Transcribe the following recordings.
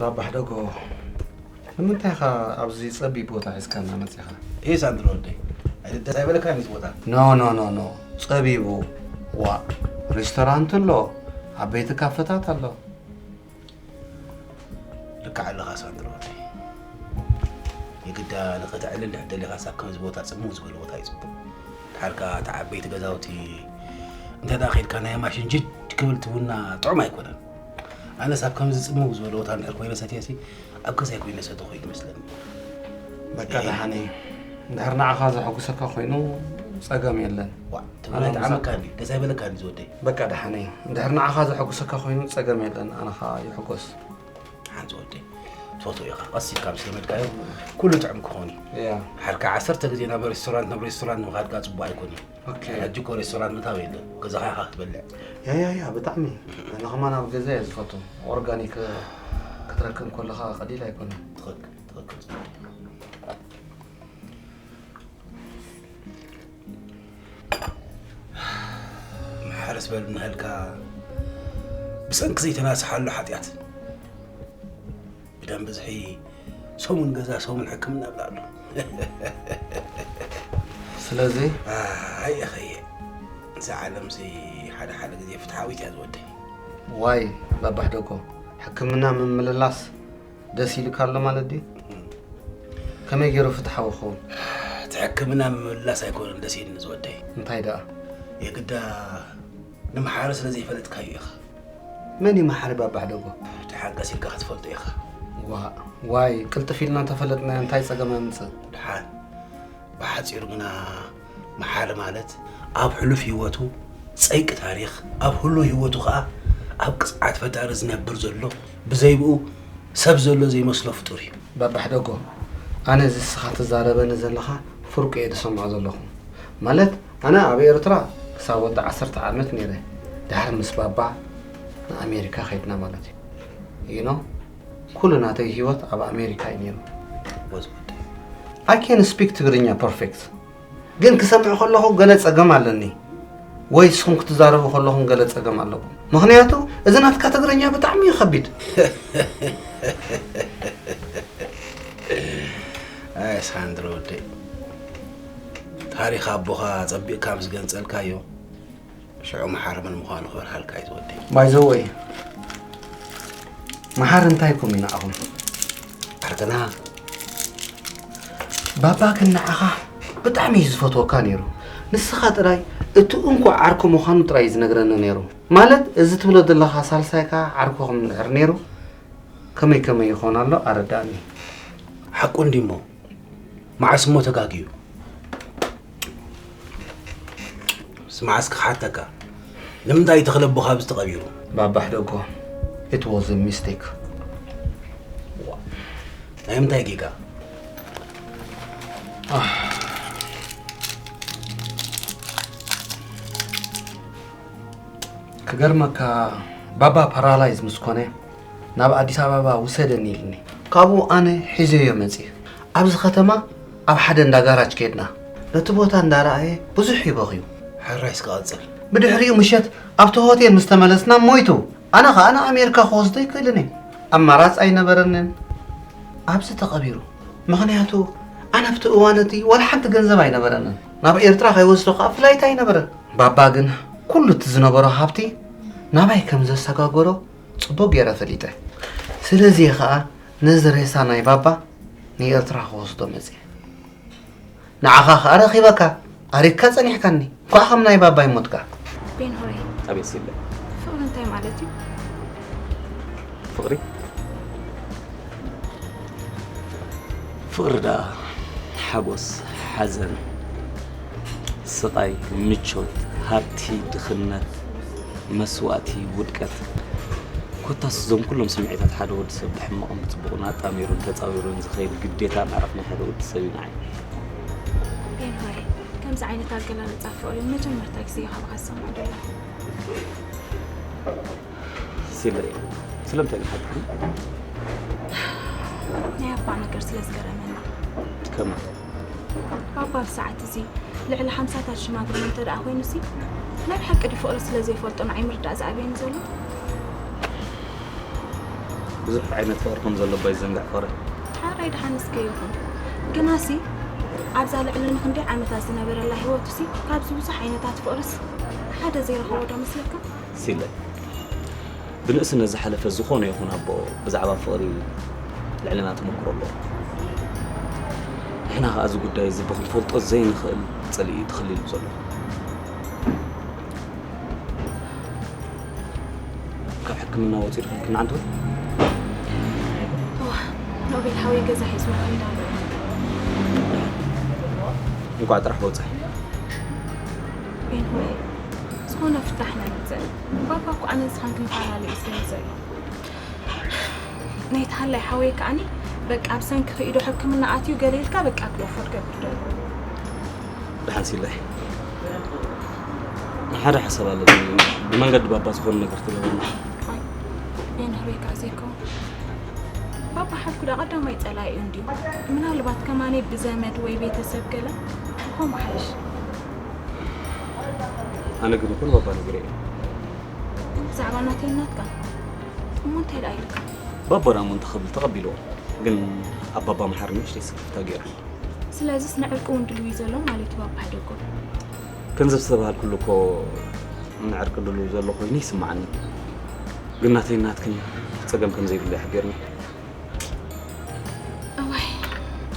ባባ ሕደጎ፣ ንምንታይ ኢኻ ኣብዚ ጸቢብ ቦታ ሒዝካና መጺኻ? ይህ ሳንድሮ ወደይ፣ ኣይደስ ኣይበለካ እዚ ቦታ። ኖ ኖ ኖ ኖ፣ ጸቢቡ። ዋ፣ ሬስቶራንት ኣሎ፣ ዓበይቲ ካፈታት ኣሎ። ልክዕ ኣለኻ ሳንድሮ ወደይ። የግዳ ንኸተዕልል ደሊኻ ሳብ ከምዚ ቦታ ጽምው ዝበለ ቦታ እዩ ጽቡቕ። ድሓር ከኣ እቲ ዓበይቲ ገዛውቲ እንተ ደኣ ኸይድካ ናይ ማሽን ጅድ ክብል ትቡና ጥዑም ኣይኮነን። ኣነስ ኣብ ከምዚ ጽምው ዝበለ ቦታ እንድሕር ኮይነ ሰትየሲ ኣብ ገዛይ ኮይነ ሰተኹ እዩ ዝመስለኒ። በቃ ደሓን እዩ። እንድሕር ንዓኻ ዘሐጉሰካ ኮይኑ ጸገም የለን። ዋ ትብላ ይጥዓመካ እንዲ ደስ ኣይበለካ እንዲ ዝወደይ። በቃ ደሓን እዩ። እንድሕር ንዓኻ ዘሐጉሰካ ኮይኑ ጸገም የለን። ኣነ ኸኣ ይሕጎስ። ሓንቲ ወደይ ትፈትዎ ኢኻ። ቀስ ኢልካ ምስ ለመድካዮ ኩሉ ጥዑም ክኸውን እዩ። ያ። ሓርካ ዓሰርተ ግዜ ናብ ሬስቶራንት ናብ ሬስቶራንት ምኻድካ ጽቡቕ ኣይኮን እዩ። ኦኬ። ሕጂ እኮ ሬስቶራንት ምታው የለን። ገዛኻ ኢኻ ክትበልዕ። ያ ያ ያ ብጣዕሚ። ኣነ ከማን ኣብ ገዛ እየ ዝፈቱ። ኦርጋኒክ ክትረክብ ከለኻ ቀሊል ኣይኮነን። ትኽክል ትኽክል። ማሕረስ በል እናሃልካ ብሰንኪ ዘይተናስሓሉ ሓጢኣት ብደም ብዝሒ ሰሙን ገዛ ሰሙን ሕክምና ብላ ኣሎ። ስለዚ ኣይ እኸየ እዛ ዓለምሲ ሓደ ሓደ ግዜ ፍትሓዊት እያ ዝወደይ። ዋይ ባባሕ ደጎ ሕክምና ምምልላስ ደስ ኢልካ ኣሎ ማለት ድዩ? ከመይ ገይሩ ፍትሓዊ ክኸውን? እቲ ሕክምና ምምላስ ኣይኮነን ደስ ኢልኒ ዝወደይ። እንታይ ደኣ? የግዳ ንምሓረ ስለ ዘይፈለጥካዮ ኢኻ። መን እዩ መሓሪ ባባሕ ደጎ? ተሓገስ ኢልካ ክትፈልጦ ኢኻ። ዋ ዋይ ቅልጥፍ ኢልና እንተፈለጥናዮ እንታይ ጸገም የምጽእ? ድሓን ብሓጺሩ ግና መሓሪ ማለት ኣብ ሕሉፍ ህይወቱ ጸይቂ ታሪኽ ኣብ ህሉው ህይወቱ ኸኣ ኣብ ቅጽዓት ፈጣሪ ዝነብር ዘሎ ብዘይብኡ ሰብ ዘሎ ዘይመስሎ ፍጡር እዩ። ባባ ሕደጎ ኣነ እዚ እስኻ ትዛረበኒ ዘለኻ ፍርቁ እየ ዝሰምዖ ዘለኹ። ማለት ኣነ ኣብ ኤርትራ ክሳብ ወዲ ዓሰርተ ዓመት ነይረ። ድሕሪ ምስ ባባ ንኣሜሪካ ከይድና ማለት እዩ። You know ኩሉ ናተይ ህይወት ኣብ ኣሜሪካ እዩ ነይሩ። I can speak ትግርኛ perfect። ግን ክሰምዕ ከለኹ ገለ ጸገም ኣለኒ ወይ ንስኹም ክትዛረቡ ከለኹም ገለ ጸገም ኣለኩም። ምኽንያቱ እዚ ናትካ ትግርኛ ብጣዕሚ እዩ ከቢድ። ኣይ ሳንድሮ ወደይ ታሪኽ ኣቦኻ ጸቢቕካ ምስ ገንጸልካዮ ሽዑ መሓሪ መን ምዃኑ ክበርሃልካ እዩ ዝወደይ። By the way መሓሪ እንታይ ኢልኩም እዩ ንዓኹም? ዓርክና ባባ ግን ንዓኻ ብጣዕሚ እዩ ዝፈትወካ ነይሩ። ንስኻ ጥራይ እቲ እንኮ ዓርኩ ምዃኑ ጥራይ እዩ ዝነግረኒ ነይሩ። ማለት እዚ ትብሎ ዘለኻ ሳልሳይካ ዓርኩኹም እንድሕር ነይሩ ከመይ ከመይ ይኾን ኣሎ ኣረዳእኒ። ሓቁ እንዲሞ መዓስ እሞ ተጋግዩ? ስማዕ እስኪ ክሓተካ፣ ንምንታይ እዩ ተኽለ ኣቦኻ ኣብዚ ተቐቢሩ? ባባሕ ደጎ፣ it was a mistake። ናይ ምንታይ ጌጋ? ክገርመካ ባባ ፓራላይዝ ምስ ኮነ ናብ ኣዲስ ኣበባ ውሰደኒ ኢልኒ። ካብኡ ኣነ ሒዘዮ መፅእ። ኣብዚ ከተማ ኣብ ሓደ እንዳ ጋራጅ ከድና። ነቲ ቦታ እንዳረኣየ ብዙሕ ይበኽዩ። ሕራይ እስከ ቀጽል። ብድሕሪኡ ምሸት ኣብቲ ሆቴል ምስ ተመለስና ሞይቱ። ኣነ ኸኣ ንኣሜሪካ ክወስዶ ኣይክእልን እየ። ኣማራጽ ኣይነበረንን። ኣብዚ ተቐቢሩ። ምኽንያቱ ኣነ ኣብቲ እዋን እቲ ዋላ ሓንቲ ገንዘብ ኣይነበረንን። ናብ ኤርትራ ከይወስዶ ኸኣ ፍላይት ኣይነበረን። ባባ ግን ኩሉ እቲ ዝነበሮ ሃብቲ ናባይ ከም ዘሰጋገሮ ጽቡቕ ገይረ ፈሊጠ። ስለዚ እየ ኸኣ ነዚ ሬሳ ናይ ባባ ንኤርትራ ክወስዶ መጽየ። ንዓኻ ኸኣ ረኺበካ፣ ኣሪግካ ጸኒሕካኒ። እንኳዕ ከም ናይ ባባ ኣይሞትካ። ቤንሆይ፣ ኣቤት ሲለ። ፍቕሪ እንታይ ማለት እዩ? ፍቕሪ ፍቕሪ ደኣ ሓጎስ፣ ሓዘን፣ ስቓይ፣ ምቾት፣ ሃብቲ፣ ድኽነት፣ መስዋእቲ፣ ውድቀት፣ ኮታስ እዞም ኩሎም ስምዒታት ሓደ ወዲ ሰብ ብሕማቕን ብጽቡቕን ኣጣሚሩን ተጻዊሩን ዝኸይድ ግዴታ ምዕራፍ ናይ ሓደ ወዲ ሰብ እዩ ንዓይ። ቤንሆይ፣ ከምዚ ዓይነት ኣገላልጻ ፍቕሪ መጀመርታ ግዜ እዩ ካባኻ ዝሰምዖ ዘለኹ። ሲለይ፣ ስለምንታይ ኢኻ ሓቲትኒ? ናይ ኣባ ነገር ስለ ዝገረመኒ። ከመይ? ባባ ኣብዚ ሰዓት እዚ ልዕሊ ሓምሳታት ሽማግለ እንተ ደኣ ኮይኑሲ፣ ናይ ብሓቂ ድዩ ፍቕሪ ስለ ዘይፈልጦ ንዓይ ምርዳእ ዝኣብየኒ ዘሎ? ብዙሕ ዓይነት ፍቕሪ ከም ዘሎ እባ ይዘንጋዕ ፍቕሪ። ሓራይ ደሓን እስከ ይኹን። ግናሲ ኣብዛ ልዕሊ ንኽንደይ ዓመታት ዝነበረላ ህይወቱሲ ካብዚ ብዙሕ ዓይነታት ፍቕርስ ሓደ ዘይረኸቦ ዶ መስለካ? ሲለ፣ ብንእስነት ዝሓለፈ ዝኾነ ይኹን ኣቦ ብዛዕባ ፍቕሪ ልዕልና ተመክሮ ኣለዎ። ንሕና ኸኣ እዚ ጉዳይ እዚ ብኽንፈልጦ ዘይንኽእል ጽልኢ እዩ ተኸሊሉ ዘሎ። ካብ ሕክምና ወጺኡ ዲኹም ክንዓንቱ? እዋ፣ ኖቤል ሓወይ ገዛ ሒዝዎ ከይዳ ኣሎ። እንቋዕ ጥራሕ ወጸ። ቤን ሆይ፣ ዝኾነ ፍታሕ ነምጽእ። ባባ እኮ ኣነ ንስኻን ክንፈላለ እዩ ዝደሊ ዘሎ። ናይቲ ሃላይ ሓወይ ከኣኒ በቃ ኣብ ሰንኪ ከይዱ ሕክምና ኣትዩ ገለ ኢልካ በቃ ክለፎ ትገብር ደሎ። ደሓን ሲላይ። ሓደ ሓሳብ ኣለኒ። ብመንገዲ ባባ ዝኾነ ነገር ትገብርና። ኣይ፣ ናይ ናህሮይ ከኣ ዘይከውን። ባባ ሓድኩ ዳ ቀዳማይ ጸላኢ እዩ እንድዩ። ምናልባት ከማነይ ብዘመድ ወይ ቤተሰብ ገለ ከምኡ ሓይሽ። ኣነ ግን እኮ ንባባ ነጊረዮ። ብዛዕባ ናተይ ናትካ እሞ እንታይ ደኣ ኢልካ? ባባ ደኣ እሞ እንተኸብል ተቐቢልዎ። ግን ኣብ ባባ ምሓር ንእሽተይ ስክፍታ ገይሩ። ስለዚስ ንዕርቂ እውን ድልው እዩ ዘሎ ማለት እዩ ባባ ሕደጎ። ከምዚ ዝተባህልኩሉ እኮ ንዕርቂ ድልው ዘሎ ኮይኑ ይስምዓኒ። ግን ናተይን ናትክን ጸገም ከም ዘይብሉ እዩ ሓቢርኒ። እዋይ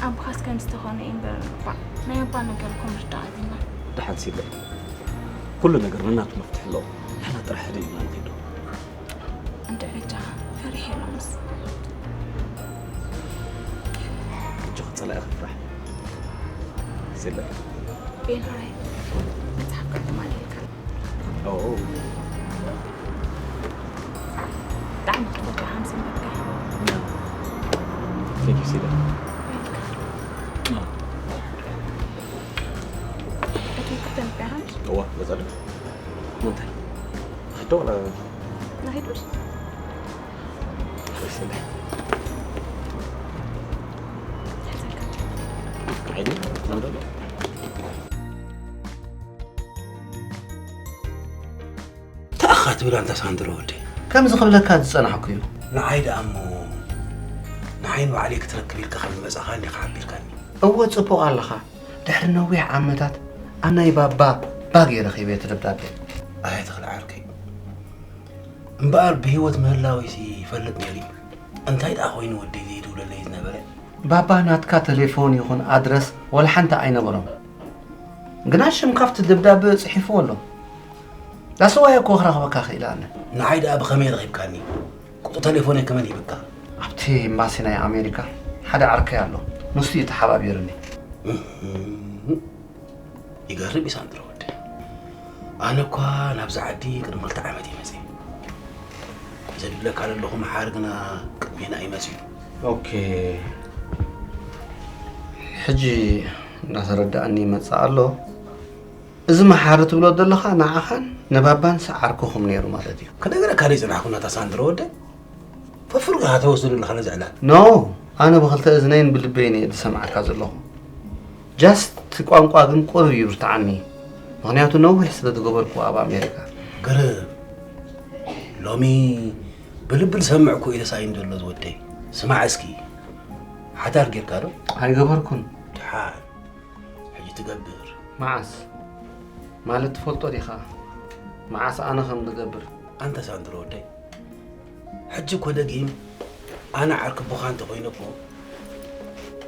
ኣቦኻስ ከም ዝተኾነ እዩ እምበር እባ ናይ ኣባ ነገር እኮ ምርዳእ ኣብና። ደሓን ሲለይ ኩሉ ነገር ነናቱ መፍትሒ ኣለዎ። ንሕና ጥራሕ ሕደ ኢልና ንኺዶ። እንድዒ በጃኻ ፈሪሐ ሎምስ። ኣጆኺ ጸላኢ ከፍራሕ። ሲለይ። ቤንሃይ መጽሓፍካ ትማሊ ኢልካ። ኦ። ብጣዕሚ ክትፈትዎ ሓምሲን በቃ። Thank you ሲለይ። Welcome። እቲ ክተንብያ ሓንሽ? እዋ፣ መጻ ዶ? እንታይ? ሕቶ ወላ? ናሂዱስ? ሓሪሰለይ። ዓይኒ፣ ናምዶ? ተኣኻ ትብል ኣንታ ሳንድሮ ወደይ። ከምዚ ክብለካ ዝጸናሕኩ እዩ። ንዓይ ደኣ እሞ፣ ንዓይ ንባዕለይ ክትረክብ ኢልካ ከም ዝመጻኻ እንዲኻ ሓቢርካኒ። እወ፣ ጽቡቕ ኣለኻ። ድሕሪ ነዊሕ ዓመታት ኣብ ናይ ባባ ባግ እየ ረኺበ እቲ ደብዳቤ። ኣየ ተኽለ ዓርከይ። እምበኣር ብህይወት ምህላወይሲ ይፈልጥ ነይሩ እዩ። እንታይ ደኣ ኮይኑ ወደይ ዘይድውለለይ ዝነበረ? ባባ ናትካ ቴሌፎን ይኹን ኣድረስ ወላ ሓንቲ ኣይነበሮም። ግና ሽምካ ኣብቲ ደብዳበ ጽሒፍዎ ኣሎ። ዳስዋይ እኮ ክረኽበካ ክኢለ ኣነ። ንዓይ ደኣ ብኸመይ ረኺብካኒ? ቁጽሪ ቴሌፎነይ ከመን ሂብካ? ኣብቲ ኤምባሲ ናይ ኣሜሪካ ሓደ ዓርከይ ኣሎ። ንሱ እዩ ተሓባቢሩኒ። እህም። ይገርም እዩ ሳንድሮ ወደይ። ኣነ እኳ ናብዚ ዓዲ ቅድሚ ክልተ ዓመት እየ መፅየ። እዚ ዝብለካ ዘለኹ መሓሪ ግና ቅድሜና እዩ መፅዩ። ኦኬ። ሕጂ እንዳተረዳእኒ ይመጽእ ኣሎ። እዚ መሓሪ ትብሎ ዘለኻ ንዓኻን ንባባን ዓርክኹም ነይሩ ማለት እዩ። ክነግረካ ደይ ዝጸናሕኩ ናታ ሳንድሮ ወደይ። ፈፍርካ ተወስደሉ ኣለኻ ነዚ ዕላል። ኖ፣ ኣነ ብኽልተ እዝነይን ብልበይን እየ ዝሰምዓካ ዘለኹ። ጃስት እቲ ቋንቋ ግን ቁሩብ ይብርትዓኒ፣ ምኽንያቱ ነዊሕ ስለ ዝገበርኩ ኣብ ኣሜሪካ። ግርም። ሎሚ ብልቢ ዝሰምዕ እኮ እዩ ተሳኢኑ ዘሎ ዝወደይ። ስማዕ እስኪ፣ ሓዳር ጌርካ ዶ? ኣይገበርኩን። ድሓን፣ ሕጂ ትገብር። መዓስ? ማለት ትፈልጦ ዲኻ? መዓስ ኣነ ከም ዝገብር? ኣንታ ሳንድሮ ወደይ፣ ሕጂ እኮ ደጊም ኣነ ዓርኪ ኣቦኻ እንተኾይነ እኮ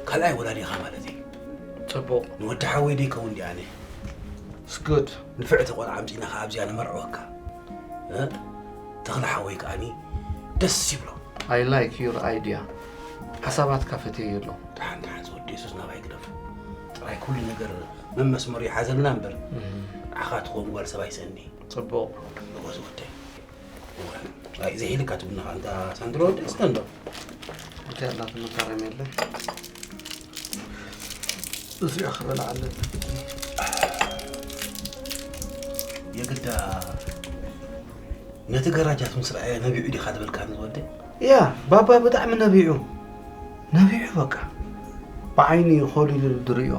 ካልኣይ ወላዲኻ ማለት እዩ። ጽቡቕ። ንወዲ ሓወይ ደይከውን ድየ ኣነ? It's good። ንፍዕቲ ቆልዓ ኣምጺእና ኸዓ ኣብዚኣ ንመርዕወካ። እ? ተኽለ ሓወይ ከኣኒ ደስ ይብሎ። I like your idea። ሓሳባትካ ፈትየዮ ኣለኹ። ደሓን ደሓን ዝወዲ የሱስ ናባይ ግደፍ። ጥራይ ኩሉ ነገር መመስመሩ ይሓዘልና እምበር እህ። ንዓኻ ትኸውን ጓል ሰብ ኣይሰእኒ። ጽቡቕ። እወ ዝወደይ። እወ። ኣይ፣ ዘይ ኢልካ ትብልና ከኣ እንታ ሳንድሮ ወዲ እስከ እንዶ። እንታይ ኣላ ትመካረም የለ? እዚኣ ክበልዓ ኣለብን። የግዳ ነቲ ገራጃት ምስ ረኣየ ነቢዑ ዲኻ ዝበልካኒ ዝወደይ? ያ፣ ባባ ብጣዕሚ ነቢዑ። ነቢዑ በቃ። ብዓይኒ እዩ ኮሊሉ ዝርእዮ።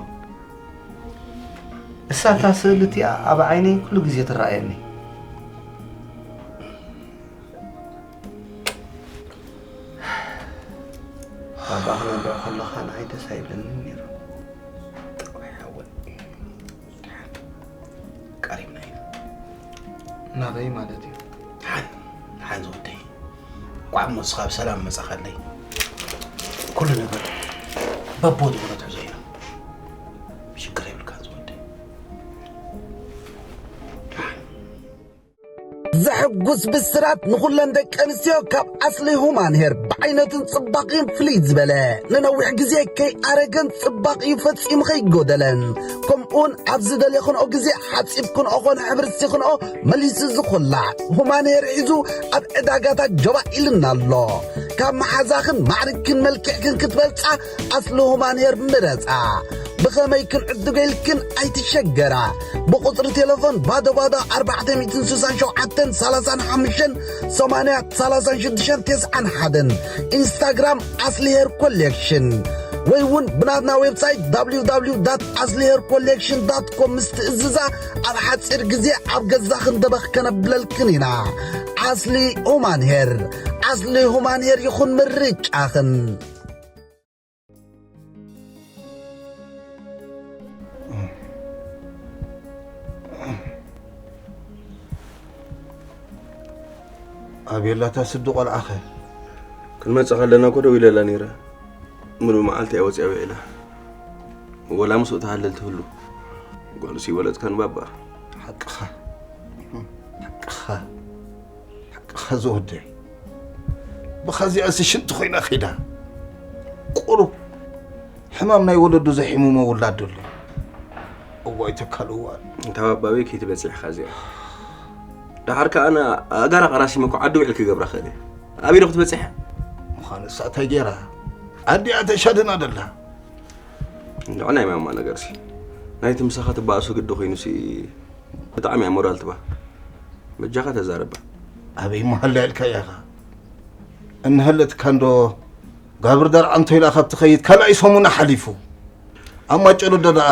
እሳ እታ ስእሊ እቲኣ ኣብ ዓይነይ ኩሉ ግዜ ትረኣየኒ። ናበይ ማለት እዩ? ደሓን ደሓን ዝወደይ፣ እንኳዕ እሞ ንስኻ ብሰላም መጻኻለይ። ኩሉ ነገር በቦ ዝብሎ ትሕዞ ኢና። ሽግር የብልካን ዝወደይ። ደሓን። ዘሐጉስ ብስራት ንኹለን ደቂ ኣንስትዮ ካብ ኣስሊ ሁማን ሄር ብዓይነቱን ጽባቕን ፍልይ ዝበለ፣ ንነዊሕ ግዜ ከይኣረገን ጽባቕኡ ፈጺሙ ከይጎደለን፣ ከምኡውን ኣብ ዝደለኽንኦ ግዜ ሓጺብክንኦ ኾነ ሕብሪ ስቲኽንኦ መሊሱ ዝኹላዕ ሁማን ሄር ሒዙ ኣብ ዕዳጋታት ጀባ ኢልና ኣሎ። ካብ መሓዛኽን ማዕርግክን መልክዕክን ክትበልጻ ኣስሊ ሁማን ሄር ምረጻ። ብኸመይ ክንዕድጎ ኢልክን ኣይትሸገራ። ብቁጽሪ ቴሌፎን ባዶ ባዶ ኣርባዕተ ሚእትን ስሳን ሸውዓተን ሰላሳን ሓሙሽተን ሰማንያ ሰላሳን ሽዱሽተን ተስዓን ሓደን፣ ኢንስታግራም ኣስሊ ሄር ኮሌክሽን፣ ወይ እውን ብናትና ዌብሳይት www ኣስሊ ሄር ኮሌክሽን ዳት ኮም ምስ ትእዝዛ ኣብ ሓጺር ግዜ ኣብ ገዛኽን ደበኽ ከነብለልክን ኢና። ኣስሊ ሁማን ሄር፣ ኣስሊ ሁማን ሄር ይኹን ምርጫኽን። ኣቤላ፣ እታ ስዲ ቆልዓኸ? ክንመጽእ ከለና እኮ ደዊለላ ነይራ። ምሉእ መዓልቲ እያ ወጺኣ ውዒላ። ወላ ምስኡ ትሃልል ትህሉ። ጓልሲ ወለድካ ንባባ። ሓቅኻ። ሓቅኻ። ሓቅኻ ዝወደይ። ብኸዚኣሲ ሽንቲ ኮይና ኸይዳ። ቁሩብ ሕማም ናይ ወለዱ ዘሒሙሞ ውላድ ኣሎ። እዋይ ተካል እዋን። እንታ ባባበይ ከይትበጽሕ ኢኻ እዚኣ። ደሓር ከኣ ኣነ ኣእጋራ ቀራሲመ እኮ ዓዲ ውዕል ክገብራ ክእል እየ። ኣበይ ዶ ክትበጽሕ? ምዃኑ እሳ እንታይ ገይራ? ኣዲኣ ተሻድና ደላ። እንድዒ ናይ ማማ ነገርሲ። ናይቲ ምሳኻ ትበኣሱ ግዲ ኮይኑሲ ብጣዕሚ እያ ሞራል ትባ። በጃኻ ተዛረባ። ኣበይ መሃላ ኢልካያ ኢኻ? እንሀለትካ እንዶ ጋብር ዳር ዓንቶ ኢላ ካብ ትኸይድ ካልኣይ ሰሙና ሓሊፉ። ኣብ ማጨሎዶ ደኣ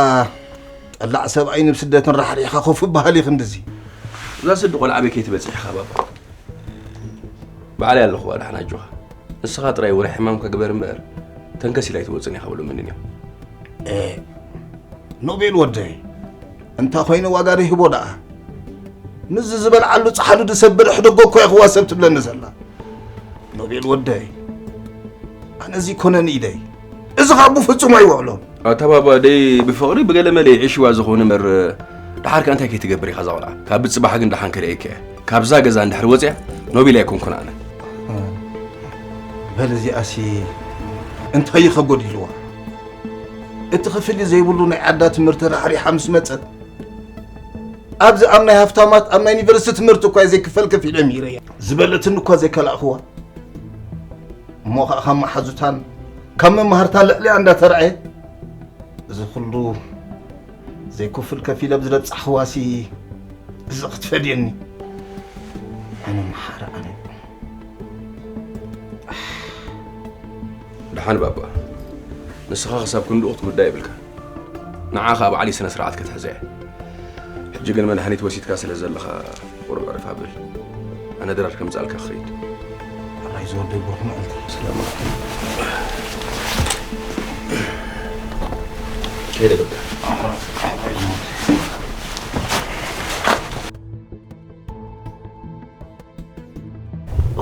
ጠላዕ ሰብኣይን ብስደትን ራሕሪሕኻ ኮፍ በሃል ኢኺ እንድዚ። እዛ ስዲ ቆልዓ ኣበይ ከይትበጽሕ ኢኻ ባባ? ባዕለይ ኣለኹዋ ደሓን ኣጆኻ። ንስኻ ጥራይ ወረ ሕማምካ ግበር እምበር ተንከስ ኢላ ኣይትወጽን ኢኻ በሎ ምንንዮ። ኤ ኖቤል ወደይ፣ እንታ ኾይኑ ዋጋ ዶ ይህቦ ደኣ? ምስዚ ዝበልዓሉ ጸሓሉ ድሰብር ሕደጎ እኮ እያ ክዋሰብ ትብለኒ ዘላ። ኖቤል ወደይ፣ ኣነ እዚ ኮነን ኢደይ። እዚ ኻብ ፍጹም ኣይውዕሎን። ኣታ ባባ ደይ ብፍቕሪ ብገለ መለ ይዕሽዋ ዝኾነ እምበር ደሓር ከ እንታይ ከይትገብር ኢኻ እዛ ቆልዓ? ካብ ብጽባሕ ግን ደሓን ክርእየካ እየ። ካብዛ ገዛ እንድሕር ወጽያ ኖቤል ኣይኮንኩን ኣነ። በል እዚኣሲ እንታይ እዩ ኸጎዲልዋ? እቲ ክፍሊ ዘይብሉ ናይ ዓዳ ትምህርቲ ራሕሪሓ ምስ መጸት ኣብዚ ኣብ ናይ ሃፍታማት ኣብ ናይ ዩኒቨርሲቲ ትምህርቲ እኳ ዘይክፈል ከፊለ ምሂረያ ዝበለትኒ እኳ ዘይከላእኽዋ እሞ ኸዓ ካብ መሓዙታን ካብ መማህርታን ልዕሊኣ እንዳተራእየ እዚ ኩሉ ዘይክፍል ከፊለ ብዝለብጻሕኽዋሲ እዚ ክትፈድየኒ ኣነ መሓረ ኣነ ደሓን ባባ፣ ንስኻ ክሳብ ክንድኡ ክትጉዳእ የብልካ። ንዓ ኸኣ ባዕሊ ስነ ስርዓት ክትሕዘ እየ። ሕጂ ግን መድሃኒት ወሲድካ ስለ ዘለኻ ቁሩብ ዕረፍ ኣብል። ኣነ ድራር ከምጽኣልካ ክኸይድ። ኣራይ ዝወደይ ብሩኽ መዓልቲ። ሰላም። ከይደ ባባ።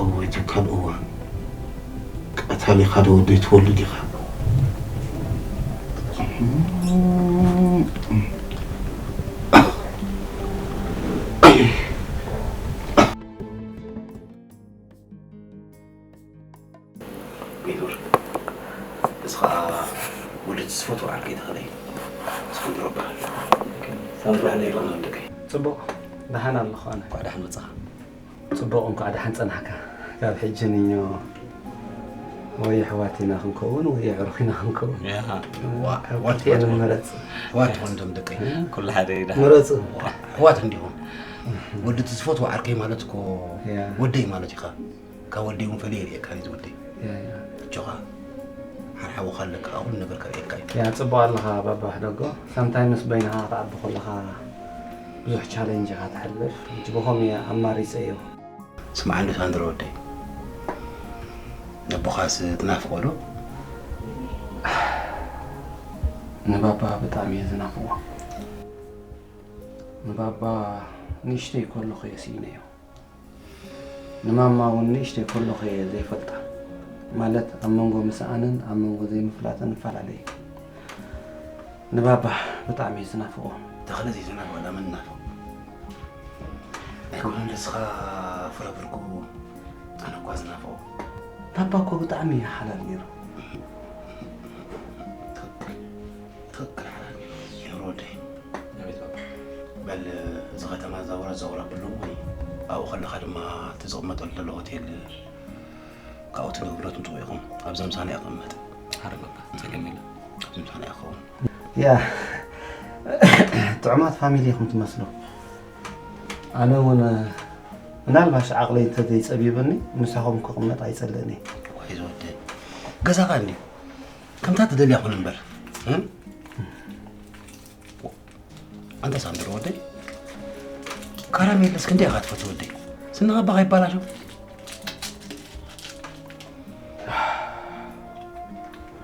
እወ ተካል እዋን ቀታሊ ካደ ወደይ ትወልድ ኢኻ። ቤቱር፣ እዚ ኸዓ ወዲ እቲ ዝፈትዎ ዓርከይ ተኸለ እዩ። እስኩም ትረባ። ሰላም ትረባ። ጽቡቕ፣ ደሓን ኣለኹ ኣነ። እንኳዕ ደሓን መጻኻ። ጽቡቕ፣ እንኳዕ ደሓን ጸናሕካ። ካብ ሕጂ ንዮ ወይ ኣሕዋት ኢና ክንከውን ወይ ኣዕሩኽ ኢና ክንከውን። ያ። ዋ፣ ኣብ ክልቲኤን ንመረጽ። ኣሕዋት ትኾኑ እቶም ደቀይ። ኩሉ ሓደ እዩ ደሓን። ምረጹ። ዋ፣ ኣሕዋት እንዲኹም። ወዲ እቲ ዝፈትዎ ዓርከይ ማለት እኮ ያ። ወደይ ማለት ኢኻ። ካብ ወደይ እውን ፈልየ ይርእየካ እዩ ዝወደይ። ያ፣ ያ። ኣጆኻ። ሓር ሓውኻ ኣለካ፣ ኩሉ ነገር ከርእየካ እዩ። ያ፣ ጽቡቕ ኣለኻ ባባ ሕደጎ። ሳምታይምስ በይንኻ ክትዓቢ ከለኻ ብዙሕ ቻሌንጅ ኢኻ ትሓልፍ። ሕጂ ብኸምኡ እየ ኣማሪጸዮ። ስምዓ እንዶ ሳንድሮ ወደይ። ነቦኻስ ትናፍቖ ዶ? ንባባ ብጣዕሚ እየ ዝናፍቖ። ንባባ ንእሽተይ ከለኹ እየ ስኢነዮ። ንማማ እውን ንእሽተይ ከለኹ እየ ዘይፈልጣ። ማለት ኣብ መንጎ ምስኣንን ኣብ መንጎ ዘይምፍላጥን እፈላለ እዩ። ንባባ ብጣዕሚ እዩ ዝናፍቖ። ተኽለ ዘይዝናፍቕ ዳ መን ናፍቕ? ኣይኮነን ንስኻ ፍረ ብርኩ፣ ኣነ እኳ ዝናፍቖ። ባባ እኮ ብጣዕሚ እዩ ሓላል ነይሩ። ትኽክል፣ ትኽክል ሓላል ነይሩ ወደይ። ኣቤት ባባ። በል እዚ ከተማ ዛውራ ዛውራ ብሉ ወይ ኣብኡ ከለኻ ድማ እቲ ዝቕመጠሉ ዘሎ ሆቴል ካብኡ ትንብብሎ ትምፅኡ ኢኹም። ኣብዚ ምሳና ይቕመጥ። ሓረ ባባ፣ ጸገም የለን። ኣብዚ ምሳና ይኸውን። ያ፣ ጥዑማት ፋሚሊ ኢኹም ትመስሉ። ኣነ እውን ምናልባሽ ዓቕለይ እንተዘይጸቢበኒ ምሳኹም ክቕመጥ ኣይጸልእን እየ። ወይ ዝወደይ፣ ገዛኻ እንድዩ። ከምታ ትደልያ ኩን እምበር። እም? ኣንታ ሳንድሮ ወደይ፣ ካራሜለስ ክንደይ ኢኻ ትፈቱ ወደይ? ስንኻ ባኻ ይባላሾ።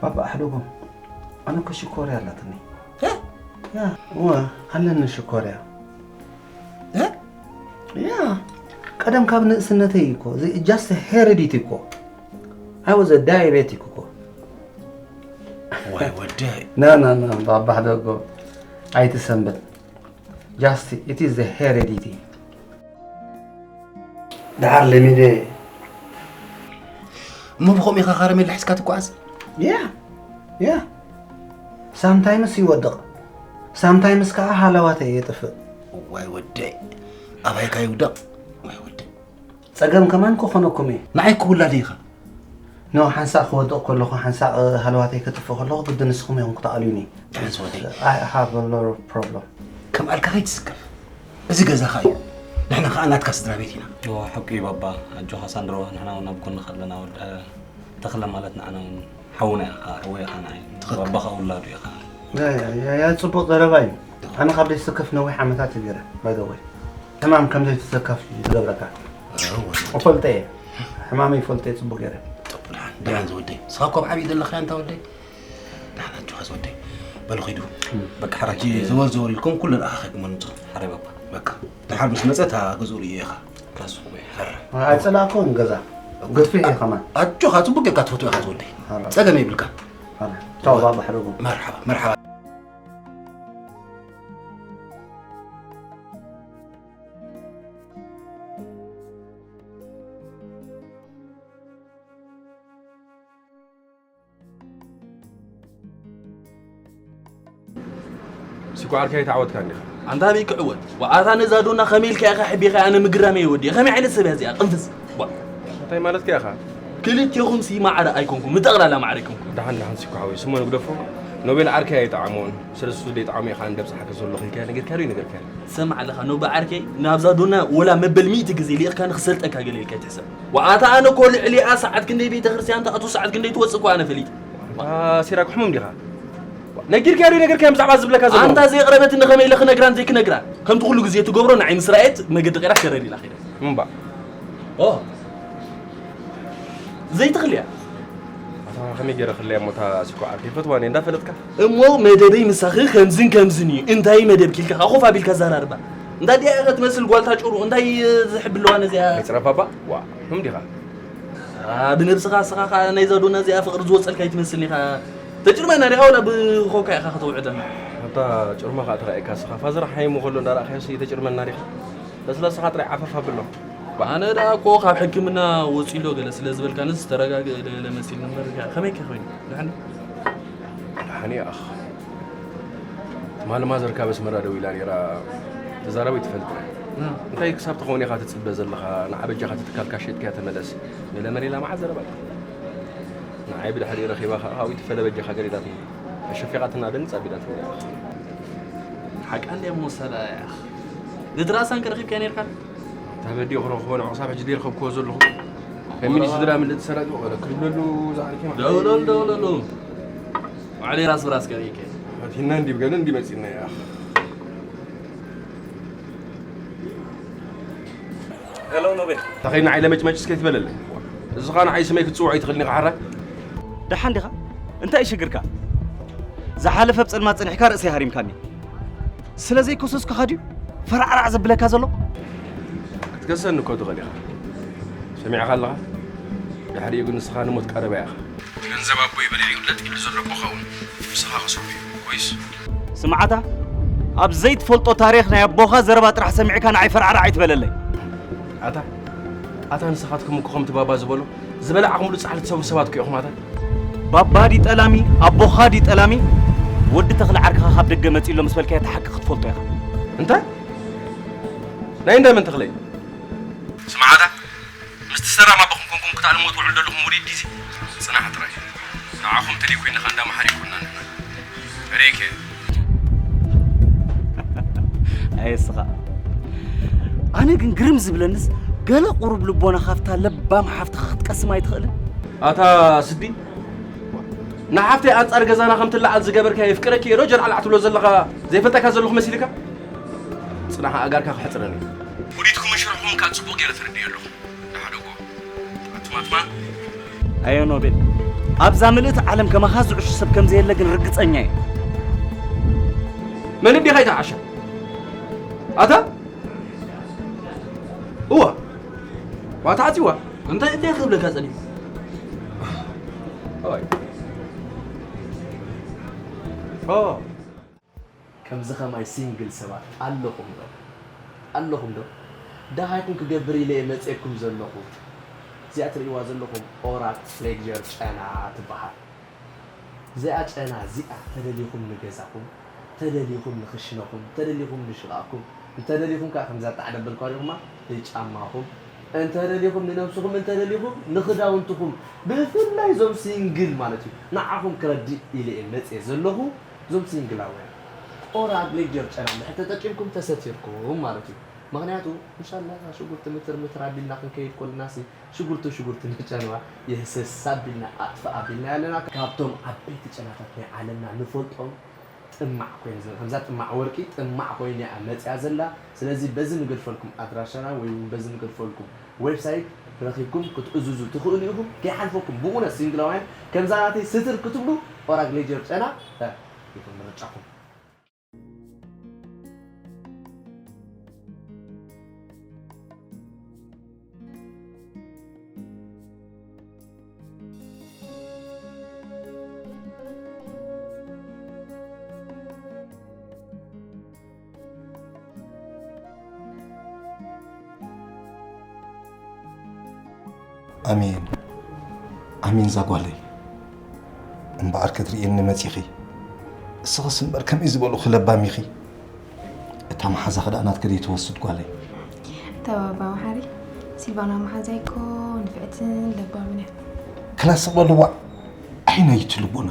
ባባ ኣሕደጎም፣ ኣነ እኮ ሽኮርያ ኣላትኒ። እ? ያ፣ እወ፣ ኣለኒ ሽኮርያ። እ? ያ፣ ቀደም ካብ ንእስነተይ እኮ፣ እዚ just heredity እኮ። I was a diabetic እኮ። ዋይ ወደይ። ና፣ ና፣ ና፣ ባባ ኣሕደጎም፣ ኣይትሰንብድ። Just, it is the heredity። ደሓር ለሚደ። እሞ ብኸምኡ ኢኻ ካራሜላ ሒዝካ ትጓዓዝ? ያ፣ ያ። ሳምታይምስ ይወድቕ፣ ሳምታይምስ ከዓ ሃለዋተይ የጥፍእ። ዋይ ወደይ፣ ኣባይካ ይውደቕ። ዋይ ወደይ። ጸገም ከማን ክኾነኩም እየ። ንዓይ ክውላድ ኢኻ። ኖ፣ ሓንሳእ ክወድቕ ከለኹ፣ ሓንሳእ፣ እ፣ ሃለዋተይ ከጥፍእ ከለኹ፣ ግዲ ንስኹም ኢኹም ክትኣልዩኒ። ደሓን ዝወደይ። I have a lot of problem። ከም ኣልካ ከይትስከፍ። እዚ ገዛኻ እዩ። ንሕና ኸኣ ናትካ ስድራ ቤት ኢና። እወ፣ ሓቂ እዩ ባባ። ኣጆኻ ሳንድሮ፣ ንሕና እውን ኣብ ጎንኻ ኣለና። ወድ-፣ እ፣ ተኽለ ማለት ንዓና እውን ሓውና ኢኻ፣ ሓወይ ኢኻ ንዓይ። ትኽክል። ባባኻ ውላዱ ኢኻ። ያ፣ ያ፣ ያ፣ ያ፣ ጽቡቕ ዘረባ እዩ። ኣነ ካብ ዘይትስከፍ ነዊሕ ዓመታት እዩ ገይረ፣ by the way። ሕማም ከም ዘይትስከፍ እዩ ዝገብረካ። እወ። እፈልጦ እየ። ሕማመይ ይፈልጦ እየ ጽቡቕ ገይረ። ጥቡቕ፣ ደሓን፣ ደሓን ዝወደይ። ንስኻ እኮ ኣብ ዓብዪ ዘለኻ እንታ ወደይ። ደሓን ኣጆኻ ዝወደይ። በሉ ኺዱ። በቃ፣ ሓራጅ ሕጂ ዘወር ዘወር ኢልኩም ኩሉ ኣኻኺብኩም ምጹ። ሓራይ ባባ። በቃ፣ ደሓር ምስ መጸ እታ ገዝኡ ርእዮ ኢኻ። ካሱ ወይ ሓራ። ኣይጸላእኩን ገዛ። ግድፊ እየ ከማን። ኣጆኻ፣ ጽቡቕ ጌርካ ትፈትዎ ኢኻ ዝወደይ። ሓራ። ጸገም የብልካ። ሓራ። ቻው ባባ ሕደጉ። መርሓባ፣ መርሓባ። ሲኮ ዓርከይ ኣይተዓወትካን ዲኻ? ኣንታ ኣበይ ክዕወት? ዋኣታ ነዛ ዶና ከመይ ኢልካ ኢኻ ሕቢኻ ኣነ ምግራመይ እየ ወዲ። ከመይ ዓይነት ሰብ እያ እዚኣ? ቅንፍዝ። ዋ። እንታይ ማለትካ ኢኻ? ክልቴኹም ሲ ማዕረ ኣይኮንኩም፣ ብጠቕላላ ማዕረ ኣይኮንኩም። ደሓን ደሓን ሲኮ ሓወይ፣ ስሞ ንግደፎ። ኖቤል ዓርከይ ኣይጠዓሞን። ስለሱ ዘይጠዓሞ ኢኻ እንደብጽሓካ ዘለኹ ኢልካ ነጊርካ ዶ ይነገርካ? ስማዕ ኣለኻ ኖቤል ዓርከይ፣ ናብዛ ዶና ወላ መበል ሚእቲ ግዜ ልኢኽካ ንኽሰልጠካ ገለ ኢልካ ኣይትሕሰብ። ዋኣታ ኣነ እኮ ልዕሊኣ ሰዓት ክንደይ ቤተክርስትያን ትኣቱ፣ ሰዓት ክንደይ ትወጽእ እኮ ኣነ ፈሊጥ። ኣንታ ሲራክ ሕሙም ዲኻ? ነጊርካዮ ዶ ነገርካዮ ብዛዕባ ዝብለካ ዘለኹ? ኣንታ ዘይቕረበትኒ ከመይ ኢለ ክነግራን ዘይክነግራን? ከምቲ ኩሉ ግዜ ትገብሮ ንዓይ ምስ ረኣየት መገዲ ቀይራ ሸረር ኢላ ከይዳ። እምባ። ኦ። ዘይትኽልያ። ኣታ ከመይ ገይረ ክልያ እሞ እታ ሲኮ ዓርከይ ይፈትዋን እየ እንዳፈለጥካ? እሞ መደበይ ምሳኺ ከምዝን ከምዝን እዩ። እንታይ መደብ ኪልካ ኮፍ ኣቢልካ ዘራርባ? እንታ ዲያ ኢኻ ትመስል ጓልታ ጭሩ? እንታይ ዝሕብለዋ ነዚኣ? ኣይጽረፍ ባባ። ዋ፣ ሕሙም ዲኻ? ኣ፣ ብነብስኻ እስኻ ኸኣ ናይዛ ዶና እዚኣ ፍቕሪ ዝወጸልካ ኣይትመስልን ኢኻ። ተጭርመና ዲኻ ወላ ብኾካ ኢኻ ከተውዕደና? ኣታ ጭርማ ኸኣ ተራእየካ እስኻ። ፋዘር ሓይሙ ከሎ እንዳረኣኻዮሲ ተጭርመና ዲኻ? ለስላሳኻ ጥራይ ዓፈፍ ኣብሎ። ኣነ ደኣ እኮ ካብ ሕክምና ወጺሎ ገለ ስለ ዝበልካንስ ተረጋግእ ገለ መሲልኒ እምበር፣ ከመይ ከ ኮይኑ? ደሓን ዶ? ደሓን እየ ኣኽ። ትማሊ ማዘርካ ኣብ ኣስመራ ደው ኢላ ነይራ፣ ተዛረበ ኣይትፈልጥን። እ። እንታይ ክሳብ ትኸውን ኢኻ ትጽበ ዘለኻ? ንዓ በጃኻ እቲ ትካልካ ሸጥካዮ ተመለስ። ገለ መለ ኢላ መዓት ዘረባ እዩ። ንዓይ ብድሕሪኡ ረኺባ ኸኣ፣ "ሃዊ ትፈለ በጃኻ" ገለ ኢላትኒ። ኣሸፊቓትና ደንጽ ኣቢላትኒ እያ። ሓቃ እንድያ እሞ ሰላ እያ። ነቲ ራእሳን ከ ረኺብካዮ ነይርካ? እንታ በዲኡ ክረኽቦ ንዑ ክሳብ ሕጂ ዘይረኸብክዎ ዘለኹ። ከሚኒ ስድራ ምልእቲ ሰራቂ ወረ ክድብለሉ ዝዓርኪ ማለት ደውለሉ፣ ደውለሉ። ባዕለይ ራስ ብራስ ከርእየካ እየ። ኣቲና እንዲ ብገለ እንዲ መጺና እያ። ሄሎ ኖቤል። ተኸይድና ዓይለ መጭመጭ እስከ ይትበለለይ። እዚ ኸኣ ንዓይ ስመይ ክትጽውዖ ኣይትኽእልን ኢኻ ሓራይ። ደሓን ዲኻ? እንታይ እዩ ሽግርካ? ዝሓለፈ ኣብ ጸልማት ጸኒሕካ ርእሰይ ሃሪምካኒ። ስለ ዘይከሰስኩኻ ድዩ? ፈራዕራዕ ዘብለካ ዘሎ? ክትገሰኒ እኮ ትኽእል ኢኻ። ሰሚዕኻ ኣለኻ? ድሕሪኡ ግን ንስኻ ንሞት ቀረባ ኢኻ። ገንዘብ ኣቦይ በሊዑ ለጥ ኢሉ ዘሎ ኣቦኻ እውን ንስኻ ከስርሑ እዩ። ኮይስ? ስምዓታ፣ ኣብ ዘይትፈልጦ ታሪኽ ናይ ኣቦኻ ዘረባ ጥራሕ ሰሚዕካ ንዓይ ፈራዕራዕ ኣይትበለለይ። ኣታ ኣታ ንስኻትኩም እኮ ከምቲ ባባ ዝበሎ ዝበላዕኹምሉ ጻሕሊ ትሰብሩ ሰባት እኮ ኢኹም ኣታ። ባባ ድዩ ጠላሚ፣ ኣቦኻ ድዩ ጠላሚ? ወዲ ተኽለ ዓርክኻ ካብ ደገ መጺኡ ኣሎ ምስ በልካዮ እቲ ሓቂ ክትፈልጦ ኢኻ። እንታይ? ናይ እንዳ መን ተኽለ እዩ? ስምዓታ፣ ምስቲ ሰራም ኣቦኹም ኮንኩም ክትኣልምዎ ትውዕሉ ዘለኹም ውዲት ዲዚ ጽናሕ ጥራይ። ንዓኹም ተደይ ኮይንኻ እንዳ መሓሪ ይኮንና ንሕና። ሬከ። ኣየስኻ። ኣነ ግን ግርም ዝብለንስ ገለ ቁሩብ ልቦና ካብታ ለባም ሓፍትኻ ክትቀስም ኣይትኽእልን? ኣታ ስዲ፣ ንሓፍተይ ኣንጻር ገዛና ከም ትለዓል ዝገበርካ የፍቅረኪ እየ ዶ ጀልዓልዓ ትብሎ ዘለኻ ዘይፈልጠካ ዘለኹ መሲልካ? ጽናሕ ኣእጋርካ ክሕጽረኒ። ውዲትኩምን ሽርሕኹምን ከኣ ጽቡቕ ገይረ ተረዲኤ ኣለኹ። ንሓደጎ ኣትማትማን ኣዮ ኖቤል፣ ኣብዛ ምልእቲ ዓለም ከማኻ ዝዕሹ ሰብ ከም ዘየለ ግን ርግጸኛ እየ። መን እንዲኻ ይተዓሻ? ኣታ? እዋ። ዋ ተዓጺዋ። እንታይ እንታይ ክብለካ ጸኒሑ? ኦይ። ኦ። ከምዚ ከማይ ሲንግል ሰባት ኣለኹም ዶ? ኣለኹም ዶ? ደሃይኩም ክገብር ኢለ እየ መጼኩም ዘለኹ። እዚኣ ትርእይዋ ዘለኹም ኦራል ሌክጀር ጨና ትበሃል። እዚኣ ጨና እዚኣ ተደሊኹም ንገዛኹም፣ ተደሊኹም ንኽሽነኹም፣ ተደሊኹም ንሽቓቕኩም፣ እንተደሊኹም ከኣ ከምዛ ጣዕደ በልኳ ዲኹማ ንጫማኹም፣ እንተደሊኹም ንነብስኹም፣ እንተደሊኹም ንኽዳውንትኹም፣ ብፍላይ እዞም ሲንግል ማለት እዩ። ንዓኹም ክረድእ ኢለ እየ መጼ ዘለኹ። እዞም ሲንግላውያን ኦራል ሌክጀር ጨና እንድሕር ተጠቂምኩም ተሰቲርኩም ማለት እዩ። ምኽንያቱ እንሻላ ሽጉርቲ ምትር ምትር ኣቢልና ክንከይድ ኮለናሲ ሽጉርቲ ሽጉርቲ ንጨንዋ የህሰስ ኣቢልና ኣጥፍእ ኣቢልና ኣለና። ካብቶም ዓበይቲ ጨናታት ናይ ዓለምና ንፈልጦም ጥማዕ ኮይኑ ዘ-፣ ከምዛ ጥማዕ ወርቂ ጥማዕ ኮይና እያ መፅያ ዘላ። ስለዚ በዚ ንገድፈልኩም ኣድራሻና ወይ እውን በዚ ንገድፈልኩም ዌብሳይት ረኺብኩም ክትእዝዙ ትኽእሉ ኢኹም። ከይሓልፈኩም ብእውነት ሲንግላውያን ከምዛ ናተይ ስትር ክትብሉ ኦራል ሌክጀር ጨና እ፣ ይኹን ምርጫኹም። ኣሜን ኣሜን ዛጓለይ። እምበኣር ክትርእየኒ መጺኺ። እስኽስ እምበር ከመይ ዝበልኺ ለባም ኢኺ። እታ መሓዛኺ ደኣ ናትኪ ደይትወስድ ጓለይ። እታ ባባ መሓሪ፣ ሲልቫና መሓዛይ እኮ ንፍዕትን ለባምን እያ። ክላ ስቕ በሉ ዋእ። ኣየናይ እቲ ልቦና?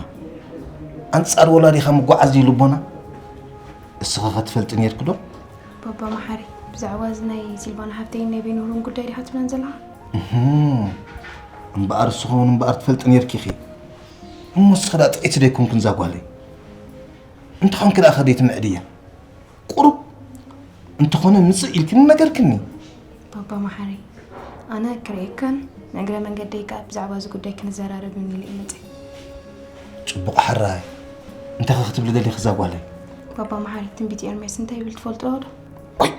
ኣንጻር ወላዲኻ ምጓዓዝ ድዩ ልቦና? እስኺ ኸ ትፈልጢ ኔርኪ ዶ? ባባ መሓሪ፣ ብዛዕባ እዚ ናይ ሲልቫና ሓፍተይን ናይ ቤንሁርን ጉዳይ ዲኻ ትብለን ዘለኻ? እህም። እምበኣር እስኺ እውን እምበኣር ትፈልጢ ኔርኪ ኢኺ። እሞ እስኺ ደኣ ጥዕይቲ ዶ ኣይኮንክን እዛ ጓለይ? እንተኾንኪ ደኣ ከ ደይትምዕድያ? ቁሩብ እንተኾነ ምጽእ ኢልክኒ ነገርክኒ። ባባ መሓሪ፣ ኣነ ክርእየካን ንእግረ መንገደይ ከኣ ብዛዕባ እዚ ጉዳይ ክንዘራረብን ኢለ እየ መጸ። ጽቡቕ ሕራይ። እንታይ ከ ክትብሊ ደሊኺ እዛ ጓለይ? ባባ መሓሪ፣ ትንቢት ኤርምያስ እንታይ ይብል ትፈልጥዎ ዶ? ኦይ!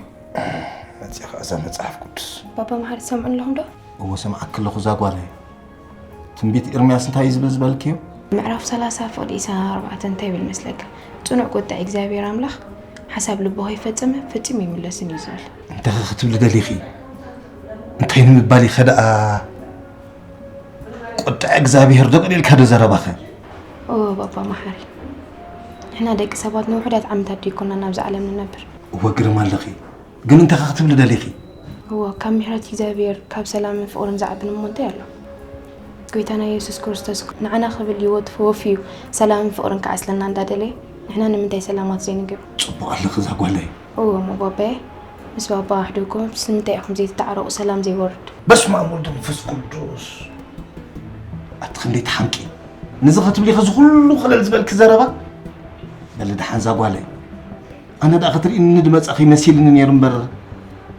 መጺኣ ከኣ እዛ መጽሓፍ ቅዱስ። ባባ መሓሪ፣ ትሰምዑ ኣለኹም ዶ? እወ፣ ሰምዓኪ ኣለኹ እዛ ጓለይ። ትንቢት ኤርምያስ እንታይ እዩ ዝብል ዝበልክዮ? ምዕራፍ ሰላሳ ፍቕዲ ዕስራን ኣርባዕተን እንታይ ይብል መስለካ? ጽኑዕ ቁጥዕ እግዚኣብሔር ኣምላኽ ሓሳብ ልቡ ከይፈጸመ ፈጺሙ ኣይምለስን እዩ ዝብል። እንታይ ኸ ክትብሊ ደሊኺ? እንታይ ንምባል ኢኸ ደኣ? ቁጥዕ እግዚኣብሔር ዶ ቀሊልካ ዶ ዘረባኸ? እወ ባባ መሓሪ። ንሕና ደቂ ሰባት ንውሑዳት ዓመታት ዶ ኣይኮናን ናብዛ ዓለም ንነብር? እወ ግርም ኣለኺ። ግን እንታይ ኸ ክትብሊ ደሊኺ? እወ፣ ካብ ምሕረት እግዚኣብሔር፣ ካብ ሰላምን ፍቕርን ዝዓቢ እሞ እንታይ ኣሎ? ጎይታና የሱስ ክርስቶስ ንዓና ክብል ህይወቱ ወፍዩ ሰላምን ፍቕርን ክዓስለና እንዳደለየ፣ ንሕና ንምንታይ ሰላማት ዘይንገብር? ጽቡቕ ኣለኺ እዛ ጓለይ። እወ እሞ ባባየ፣ ምስ ባባ ኣሕደጎ ስለምንታይ ኢኹም ዘይትተዓረቑ ሰላም ዘይወርድ? በስመ ኣብ ወወልድ ወመንፈስ ቅዱስ። ኣቲ ክንደይ ትሓምቂ። ነዚ ክትብሊ ከዚ ኩሉ ክልል ዝበልኪ ዘረባ? በሊ ደሓን እዛ ጓለይ። ኣነ ደኣ ክትርእይኒ ድመጻኺ መሲልኒ ነይሩ እምበር፣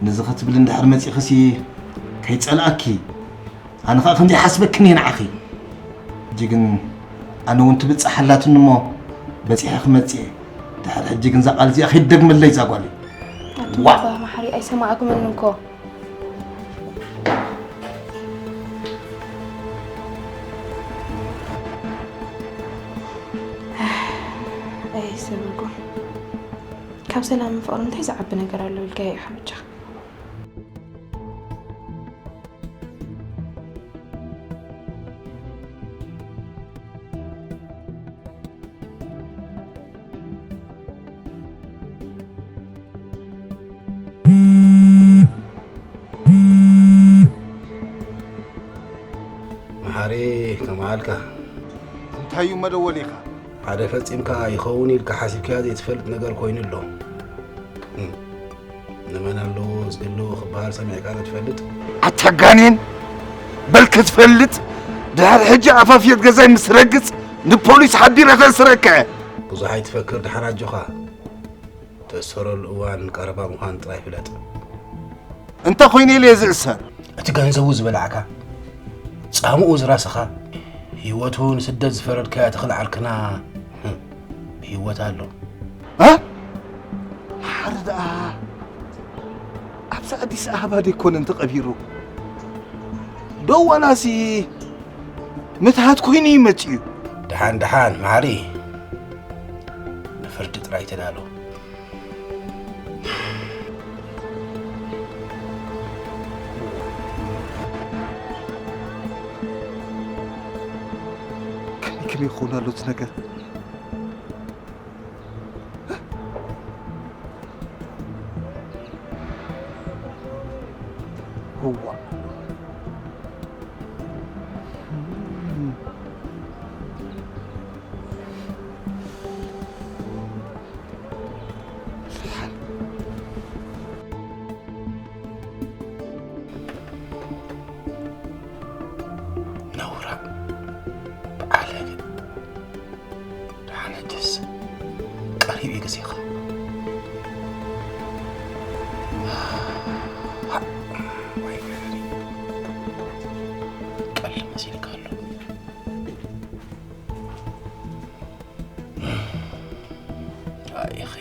ነዚ ክትብሊ እንድሕር መጺኽሲ ከይጸልኣኪ። ኣነ ኸኣ ከምዚ ይሓስበክን እየ ንዓኺ። ሕጂ ግን ኣነ እውን ትብጻሕ ኣላትኒ እሞ በጺሐ ክመጽእ እየ። ድሕሪ ሕጂ ግን እዛ ቃል እዚኣ ከይትደግመለይ እዛ ጓለይ። ኣታ ዋ! ኣባ መሓሪ ኣይሰማዕኩምን እኮ። ኣይ ሰብ እኮ። ካብ ሰላምን ፍቕርን እንታይ ዝዓቢ ነገር ኣሎ ኢልካዮ ኢኻ ብቻ። መሓሪ፣ ከመዓልካ? እንታይ እዩ መደወሊኻ? ሓደ ፈጺምካ ይኸውን ኢልካ ሓሲብካዮ ዘይትፈልጥ ነገር ኮይኑ ኣሎ። እም፣ ንመን ኣለዎ ዝግልዎ ክበሃል ሰሚዕካ ዶ ትፈልጥ? ኣታ ጋኔን! በል ክትፈልጥ፣ ድሕሪ ሕጂ ኣፋፍየት ገዛይ ምስ ረግጽ ንፖሊስ ሓቢረ ከእስረካ እየ። ብዙሕ ኣይትፈክር፣ ደሓን ኣጆኻ። ተእሰረሉ እዋን ቀረባ ምዃኑ ጥራይ ፍለጥ። እንታይ ኮይነ ኢለ እየ ዝእሰር? እቲ ገንዘቡ ዝበላዕካ፣ ጻምኡ ዝራሰኻ፣ ህይወቱ ንስደት ዝፈረድካያ ተኽለ ዓርክና፣ ህም፣ ብህይወት ኣሎ። እ? መሓሪ ደኣ ኣብዛ ኣዲስ ኣበባ ደይኮነን ተቐቢሩ? ዶ ዋላሲ ምትሃት ኮይኑ እዩ መጺኡ? ደሓን፣ ደሓን፣ መሓሪ። ንፍርዲ ጥራይ ተዳሎ። ከመይ ከመይ ይኸውን ኣሎ እቲ ነገር? እዋ። ነውራ ብዓለገ ደሓን ሕጅስ ቀሪብ እዩ ግዜኻ። ወይ መሕሪ፣ ቀልዲ መሲልካ ኣሎ። ኣይኺ።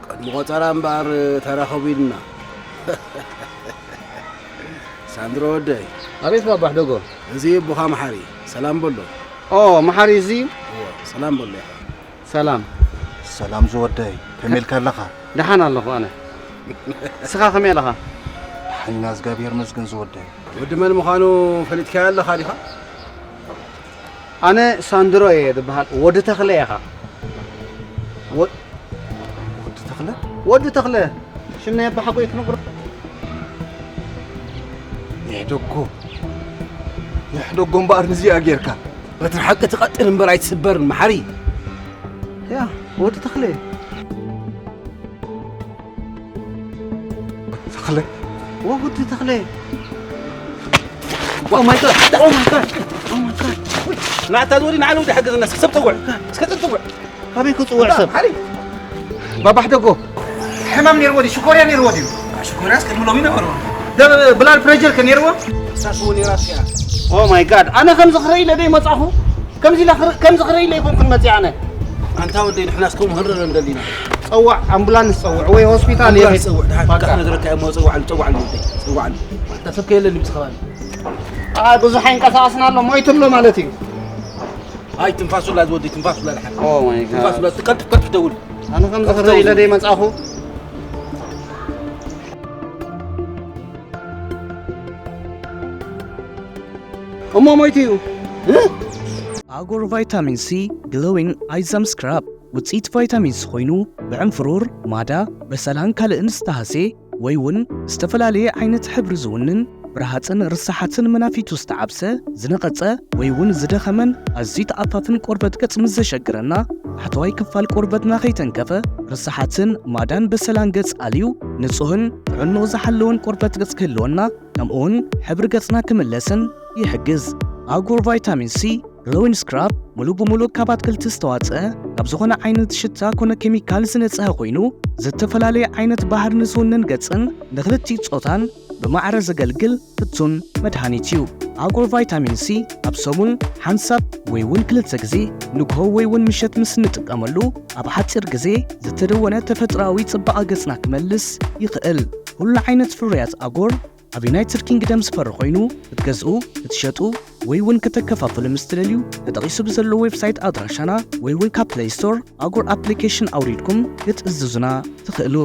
ቅድሚ ቆጸራ እምበኣር ተራኸቡ ኢልና። ሳንድሮ ወደይ። ኣቤት ባባ ሕደጎ። እዚ ኣቦኻ መሓሪ፣ ሰላም በሎ። ኦ፣ መሓሪ እዚ? እወ፣ ሰላም በሎ ኢኻ። ሰላም። ሰላም ዝወደይ፣ ከመይ ኢልካ ኣለኻ? ደሓን ኣለኹ ኣነ። ንስኻ ከመይ ኣለኻ? ደሓን ኢና፣ እግዚኣብሔር ይመስገን ዝወደይ። ወዲ መን ምዃኑ ፈሊጥካዮ ኣለኻ ዲኻ? ኣነ ሳንድሮ እየ ዝበሃል። ወዲ ተኽለ ኢኻ። ወ-፣ ወዲ ተኽለ? ወዲ ተኽለ። ሽም ናይ ኣባሓጎይ ትነግሮ? ይሕደጎ፣ ይሕደጎ እምበኣር ንዚኣ ጌርካ። በትሪ ሓቂ ትቐጥን እምበር ኣይትስበርን፣ መሓሪ። ያ፣ ወዲ ተኽለ። ተኽለ። ወ-፣ ወዲ ተኽለ። Oh my God! Oh my God! Oh my God! ናታ ዞሪ ንዓሉ ወዲ ሓገዝና፣ እስኪ ሰብ ጥውዕ። እስከ ጥውዕ። ኣበይ ክጽውዕ ሰብ? ሓሪ። ባባ ሕደጎ። ሕማም ነይርዎ ድዩ? ሽኮርያ ነይርዎ ድዩ? ሽኮርያስ ቅድሚ ሎሚ ነበርዎ። ደ-፣ ብላድ ፕሬሸር ከ ነይርዎ? ክሳስዎ ነይራ እያ። Oh my God! ኣነ ከምዚ ክርኢ ኢለ ደይ መጻኹ? ከምዚ ኢለ ክር-፣ ከምዚ ክርኢ ኢለ ኣይኮንኩን መጺኣ ኣነ። ኣንታ ወደይ፣ ንሕናስ ከምኡ ክንርኢ ደሊና። ጸዋዕ፣ ኣምቡላንስ ጸውዕ ወይ ሆስፒታል ኣምቡላንስ የድሕን። ጸውዕ፣ ድሓን በቃ። ክዓ ነግረካ እየ፣ እሞ ጸውዓሉ፣ ጸውዓሉ ወደይ፣ ጸውዓሉ። ኣንታ ሰብ ከየለ ድምፂ ከባቢ። ኣይ፣ ብዙሕ ኣይንቀሳቐስን ኣሎ፣ ሞይቱ ኣሎ ማለት እዩ። ኣይ፣ ትንፋሱ ላ ዝወደይ፣ ትንፋሱ ላ ድሓን። Oh my God። ትንፋሱ ላ፣ ቀልጥፍ፣ ቀልጥፍ ደውል። ኣነ ከም ቀልጥፍ ዝኽረ ኢለ ደውል። ደይ መጻኹ። እሞ ሞይቱ እዩ። እ? ኣጎር ቫይታሚን ሲ ግሎዊን ኣይዛም ስክራብ ውፅኢት ቫይታሚን ሲ ኮይኑ፣ ብዕንፍሩር፣ ማዳ፣ በሰላን ካልእን ዝተሃስየ ወይ እውን ዝተፈላለየ ዓይነት ሕብሪ ዝውንን፣ ብረሃፅን ርሳሓትን መናፊቱ ዝተዓብሰ፣ ዝነቐፀ ወይ እውን ዝደኸመን ኣዝዩ ተኣፋፍን ቆርበት ገፅ ምስ ዘሸግረና፣ ታሕተዋይ ክፋል ቆርበትና ከይተንከፈ፣ ርሳሓትን ማዳን በሰላን ገፅ ኣልዩ፣ ንፁህን ጥዕንኡ ዝሓለወን ቆርበት ገፅ ክህልወና፣ ከምኡ እውን ሕብሪ ገፅና ክምለስን ይሕግዝ። ኣጎር ቫይታሚን ሲ ግሎዊን ስክራብ ሙሉእ ብሙሉእ ካብ ኣትክልቲ ዝተዋፅአ፣ ካብ ዝኾነ ዓይነት ሽታ ኮነ ኬሚካል ዝነፅሀ ኮይኑ፣ ዝተፈላለየ ዓይነት ባህሪ ንዝውንን ገፅን ንክልቲኡ ፆታን ብማዕረ ዘገልግል ፍቱን መድሃኒት እዩ። ኣጎር ቫይታሚን ሲ ኣብ ሰሙን ሓንሳብ ወይ እውን ክልተ ግዜ ንግሆ ወይ እውን ምሸት ምስ እንጥቀመሉ፣ ኣብ ሓፂር ግዜ ዝተደወነ ተፈጥሮኣዊ ፅባቐ ገፅና ክመልስ ይኽእል። ኩሉ ዓይነት ፍርያት ኣጎር ኣብ ዩናይትድ ኪንግደም ዝፈሪ ኮይኑ ክትገዝኡ፣ ክትሸጡ ወይ እውን ከተከፋፍሉ ምስ ትደልዩ፣ ተጠቒሱ ብዘሎ ዌብሳይት ኣድራሻና ወይ እውን ካብ ፕለይ ስቶር ኣጎር ኣፕሊኬሽን ኣውሪድኩም ክትእዝዙና ትኽእሉ።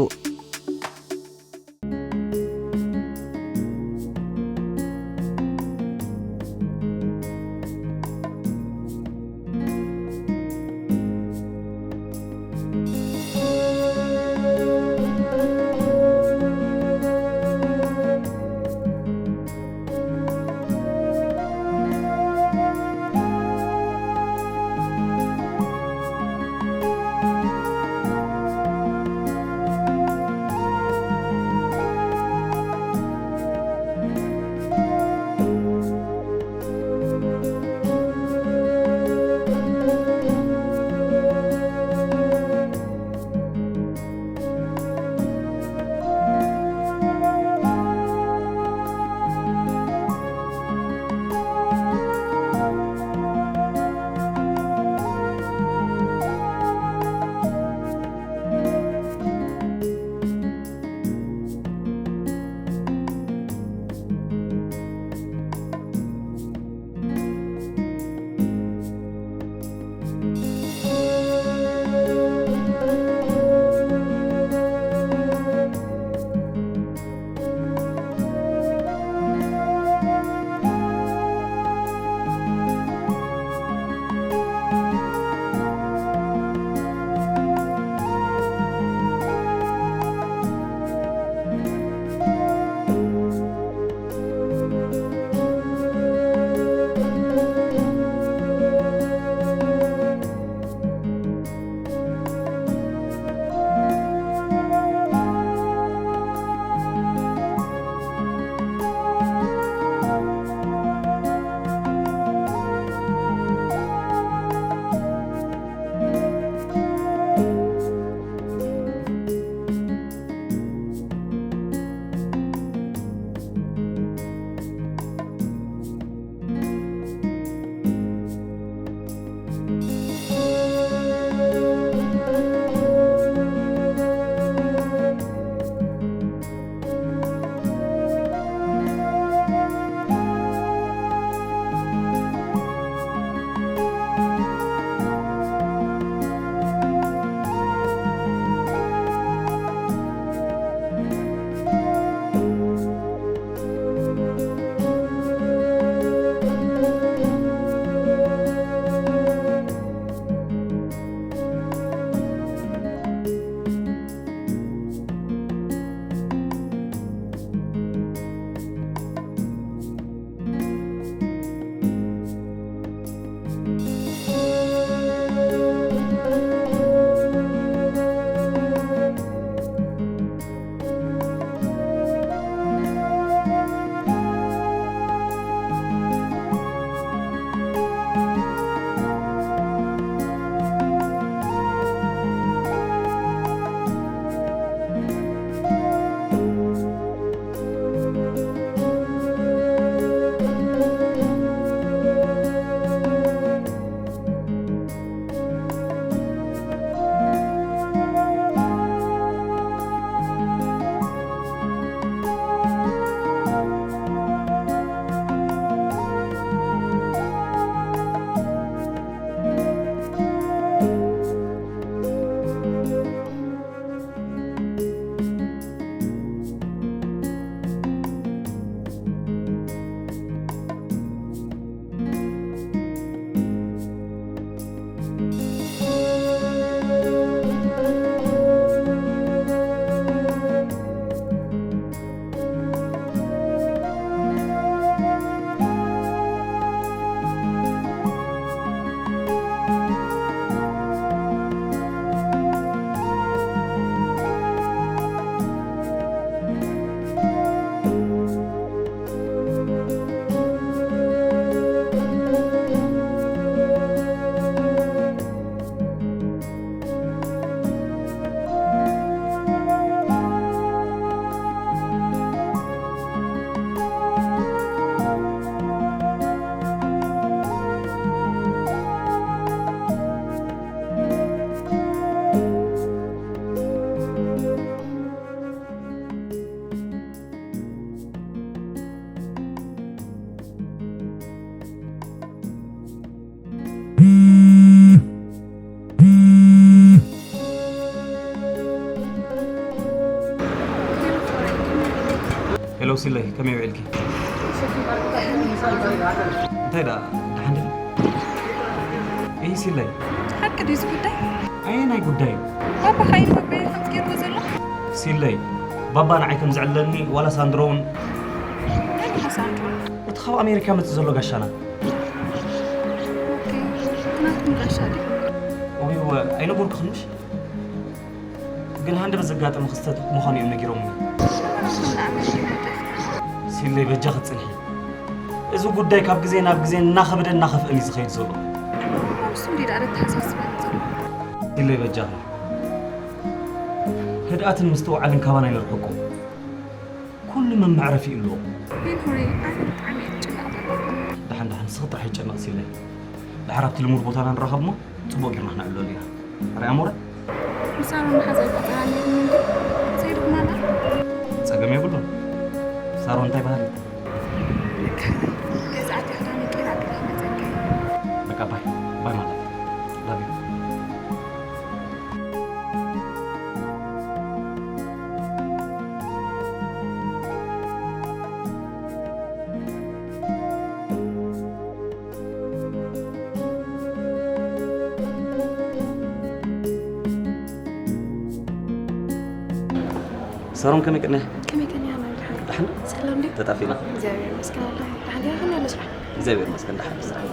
ለው ሲለይ፣ ከመይ ውዒልኪ? እንታይ ደኣ፣ ደሓን ዲኺ? እይ ሲለይ። ሓቂ ድዩ እዚ ጉዳይ? ኣየናይ ጉዳይ እዩ? ባባኻ እዩ ንባባይ ከምዚ ገይርዎ ዘሎ? ሲለይ፣ ባባ ንዓይ ከም ዝዕለኒ ዋላ ሳንድሮ እውን? መን ኢኻ ሳንድሮ? እቲ ካብ ኣሜሪካ መጽእ ዘሎ ጋሻና። ኦኬ፣ ናትኩም ጋሻ ድዩ? እውይ፣ እወ፣ ኣይነገርኩኽንሽ? ግን ሃንደበት ዘጋጠመ ክስተት ምዃኑ እዮም ነጊሮምኒ። ሲለይ በጃኺ ጽንሒ። እዚ ጉዳይ ካብ ግዜ ናብ ግዜ እናኸበደን እናኸፍአን እዩ ዝኸይድ ዘሎ። ንሱ እንዲ ደኣ ዘተሓሳስበኒ ዘሎ። ሲለይ በጃኺ። ህድኣትን ምስትውዓልን ካባና ይንርሕቆ። ኩሉ መመዕረፊ ኣለዎ። ቤን ሆይ፣ ኣነ ብጣዕሚ እየ ዝጭነቕ ዘለኹ። ደሓን ደሓን፣ ንስኺ ጥራሕ ኣይጨነቕ ሲለይ። ድሓር ኣብቲ ልሙድ ቦታና ንራኸብ እሞ ጽቡቕ ጌርና ክነዕልለሉ ኢና። ርኣያ ሞረ? ንሳሮን ሓዛ ይቆጽራ ኣለኹም እንዲ ዘይድኹም ኣላ? ጸገም የብሉን። ሳሮን እንታይ ባህሊ? ገዛ ኣትያ ክዳን ቀይራ ክዳ መጸከይ። በቃ ባይ፣ ባይ ማለት። Love you። ሳሮን ከመይ ቅነ? ከመይ ቅነ ኣማን ደሓን? ደሓን? ሰላም ድዩ? ተጣፊና። እግዚኣብሔር ይመስገን ኣላ። ደሓን ዲኻ? ከመይ ኣሎ ስራሕ? እግዚኣብሔር ይመስገን ደሓን ስራሕ።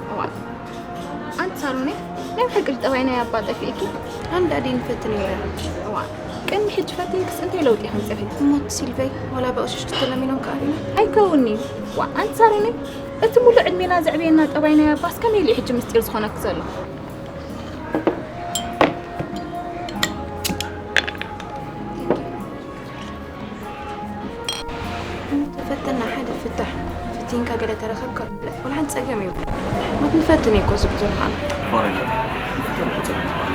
እዋን ኣንቲ ሳሮነይ፣ ናይ ብሓቂ ጠባይ ናይ ኣባ ጠፊእኪ? ኣንዳ ደይ ንፈትን እያ። እዋን ቅድሚ ሕጂ ፈቲንክስ እንታይ ለውጢ ከምፀኺ? እሞ እቲ ሲልቨይ ዋላ ብቕሽሽ ክትለሚኖም ከኣሊና? ኣይከውን'ዩ። ዋ ኣንቲ ሳሮነይ፣ እቲ ሙሉእ ዕድሜና ዘዕበየና ጠባይ ናይ ኣባስ ከመይ ኢሉ ሕጂ ምስጢር ዝኾነኪ ዘሎ? ተፈተና ሓደ ፍታሕ፣ ፈቲንካ ገለ ተረኸብካ፣ ወላ ሓንቲ ጸገም የብሉ። ሞት ንፈትን እኮ ዝብሉ ንዓና። ፎሬነር፣ ንፈተን ቁጽር ትባል።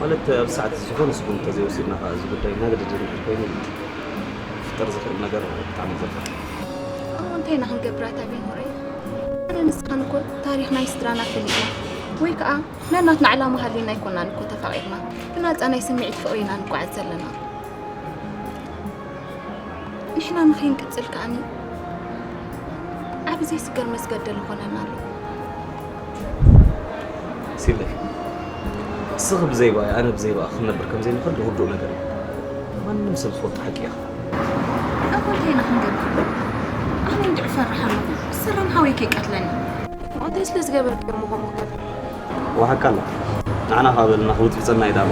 ማለት፣ ኣብ ሰዓት ዝኾነ ስጉምቲ ተዘይወሲድና ኸዓ፣ እዚ ጉዳይ እናገደደ እንድሕር ኮይኑ፣ ክፍጠር ዝኽእል ነገር ብጣዕሚ ዘፍርሕ። እሞ እንታይ ኢና ክንገብር ኣታ ቤን ሆረይ? ኣነ ንስኻን እኮ ታሪኽ ናይ ስድራና ፈሊጥና፣ ወይ ከኣ ነናትና ዕላማ ሃልዩና ኣይኮናን እኮ ተፋቒርና። ብናጻ ናይ ስምዒት ፍቕሪ ኢና ንጓዓዝ ዘለና። ንሕና ንኸይንቅጽል ከኣኒ ዓቢ ዘይስገር መስገደል ይኾነና ኣሎ። ሲለይ፣ እስኺ ብዘይ ብኣይ፣ ኣነ ብዘይ ብኣኺ ክንነብር ከም ዘይንኽእል ውዱእ ነገር እዩ። ማንም ሰብ ዝፈልጦ ሓቂ እዩ። ኣቦ እንታይ ኢና ክንገብር? ኣነ እንድዒ እፈርሕ ኣለኹ። ሰራም ሓወይ ከይቀትለኒ። እንታይ ስለ ዝገበርክዮ ምኾኑ? ወሓቃ ኣሎ። ንዓና ካብ በልና ክብጥብጸና እዩ ዳኣ።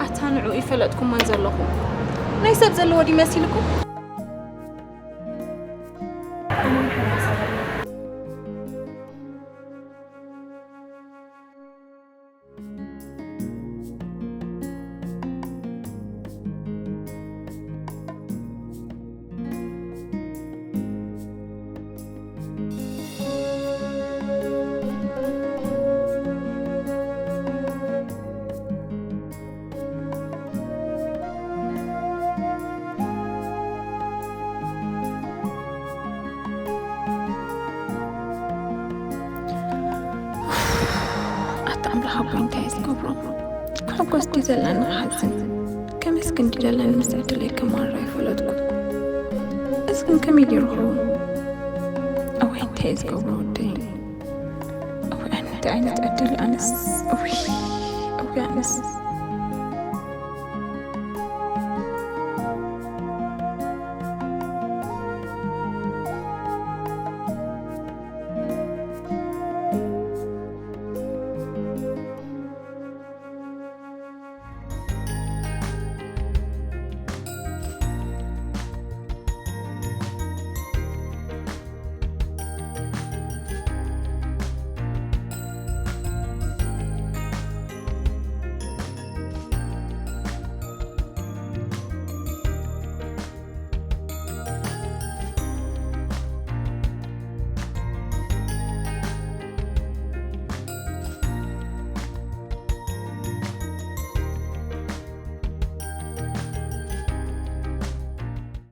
ኣታ ንዕኡ ይፈለጥኩሞን ዘለኹ። ናይ ሰብ ዘለዎ ድዩ መሲልኩም? ኣታ ኣምላኽ ኣቦይ እንታይ እዩ ዝገብሮ? ክሕጎስ ድዩ ዘለኒ ክሓዝን? ከመስግን ድዩ ዘለኒ ምስ ዕድለይ ከማርር ኣይፈለጥኩን። እዚ ግን ከመይ ገይሩ ክኸውን? እዋይ እንታይ እዩ ዝገብሮ ወደይ? እንታይ ዓይነት ዕድል ኣነስ። እውይ፣ እውይ ኣነስ።